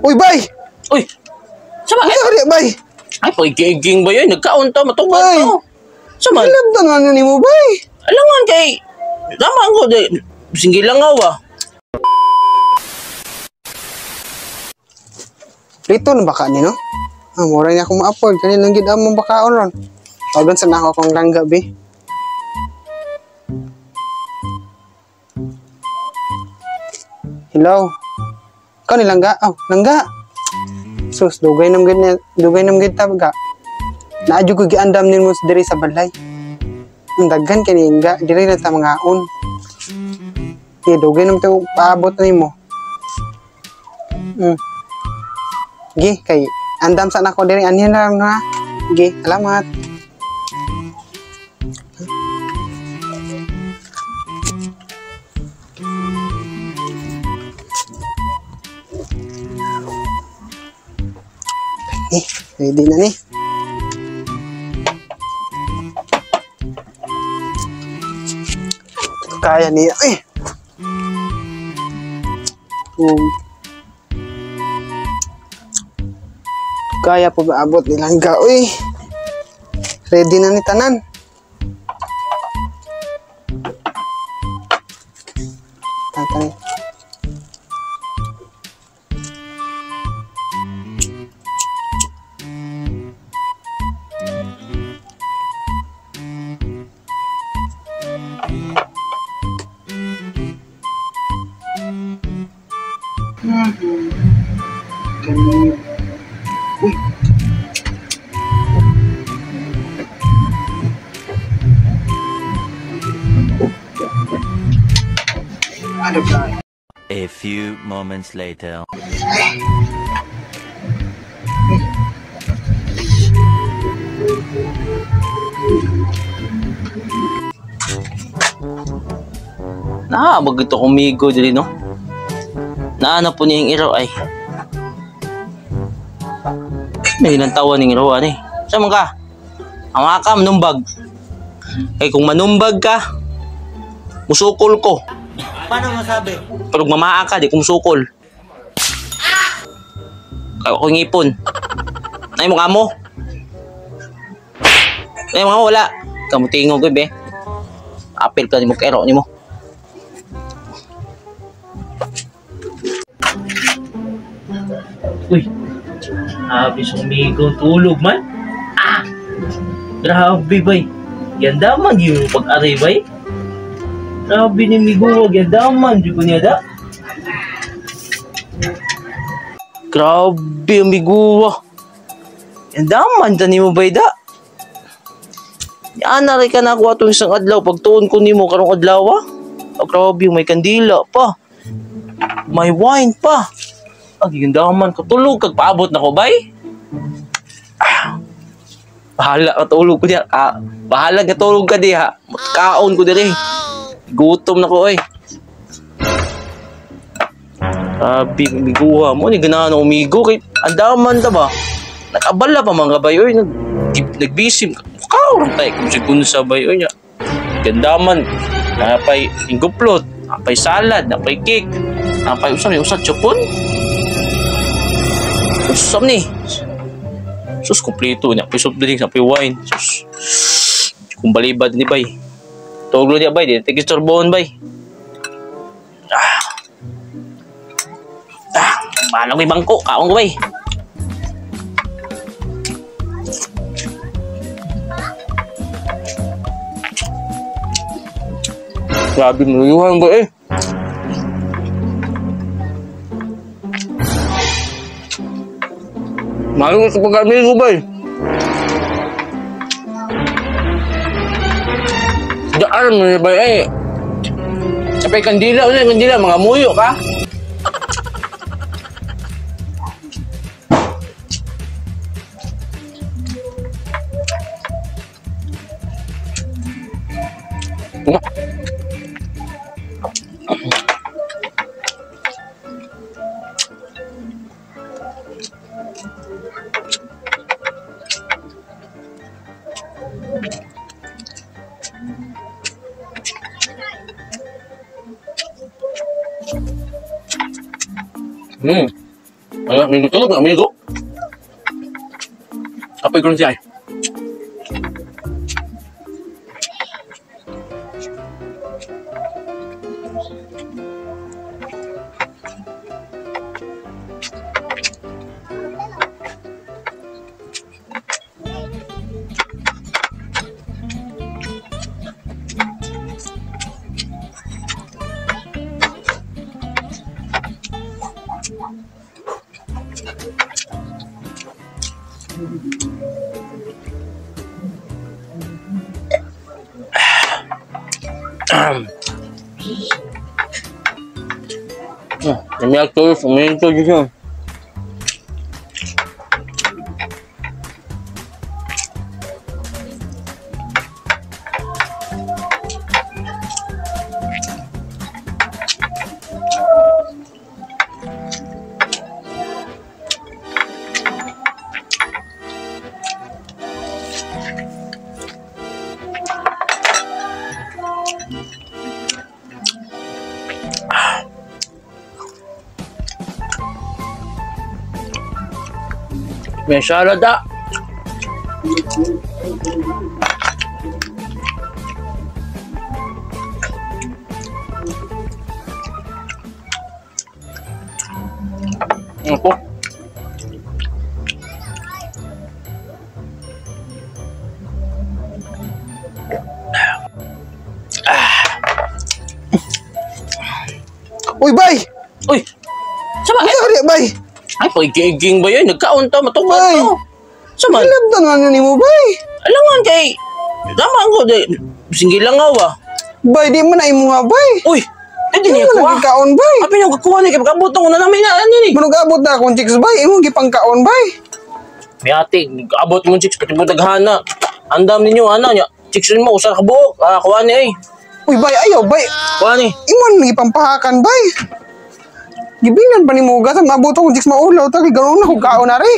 Uy, bay! Uy! Sama Ano ka di, bay? Ay, pagiging ba yun? Nagkaon to, matugad Bay! to. Sama, Alam to nga ni mo, bay! alangan kay... Tama ko, di... Singgil lang ah. Rito na baka ni, no? Ah, mura niya akong ma-afford. Kani lang gid among bakaon ron. Tawagan sa na ako akong langga, be. Hello? Ikaw ni langga? Oh, langga! Sus, dugay nam gid na, dugay nam gid ta ga. Naadyo ko giandam nimo diri sa balay. Ang daghan kini nga diri na ta mangaon. Di dugay nam to paabot nimo. Gi kay andam sa nako diri anhin lang ha. Gi, salamat. Ni, ready na ni. Kaya niya. Eh. Kaya po ba abot nilang ga? Uy. Ready na ni tanan. Tatay. Uy. Ano ba? A few moments later. Naa, magito kumigo dili no. Naana po niyang iro ay. May ginantawa ning iro ani. Sa man ka? Ang akam numbag. Kay kung manumbag ka, musukol ko. Paano masabi? Pero kung mamaa ka, di ko musukol. Kaya ako ngipon. Ay mo kamo. Ay mo kamo, wala. Kamutingog ko, be. Apil ka ni mo kero ni mo. Uy. Grabe sumigaw tulog man. Ah! Grabe bay. Ganda man yung pag-aray bay. Grabe ni Migo, ganda man di ko niya da. Grabe amigo. Ganda man tani mo bay da. Yan na rin ka nakuha itong isang adlaw. Pagtuon ko nimo karong adlaw ah. Oh, grabe may kandila pa. May wine pa. Ang ganda man, katulog kag paabot na ko bay. Ah, bahala ka tulog ko diha. Ah, bahala ka tulog ka diha. Kaon ko diri. Gutom na ko oy. Grabe, miguha mo ni ganahan umigo kay andaman ta ba? Nakabala pa man ka bay oy, nagbisim. Kaon tay kung si bay oy nya. Gandaman, napay inguplot, napay salad, napay cake, napay usap ni usap chupon. Usap ni. Sus, kompleto niya. Pay soft drinks, pay wine. Sus. Kung balibad ni bay. Tuglo niya bay, di tig-istorbon bay. Ah. Ah, balang may bangko, kaon ko bay. Grabe maluyuhan ko eh. Mahal ko sa pagkamigo bay. Daan mo niya bay eh. Sapay kandila, ano yung kandila, mga muyo ka. Ay, may tulog na amigo. Apoy ko rin siya ay. May actors, may introduce yun. May salad ah. Ako. Uy, bay! Uy! Sama! Ano ka bay? Ay, pagiging ba yun? Nagkaon to, matungod Ay! to. Sama, Alam na nga nimo, bay. alangan kay... Tama ko, di... Singgil lang ah. Bay, di man na imo nga, bay. Uy! Eh, di Di niya mo kuha. na gikaon, bay. Abi nang kukuha ni kay pag-abot ko na namin na ano ni. Manug abot na akong chicks, bay. Imong gipangkaon, bay. May ate, abot mo chicks pati mo daghana. Andam ninyo ana nya. Chicks mo usa ka buok. Ah, kuha ni ay. Uy, bay, ayaw, bay. Kuha ni. Imo na gipampahakan, bay. Gibinan pa nimo gasa maabot akong chicks maulaw ta kay ganoon na kog kaon na ri.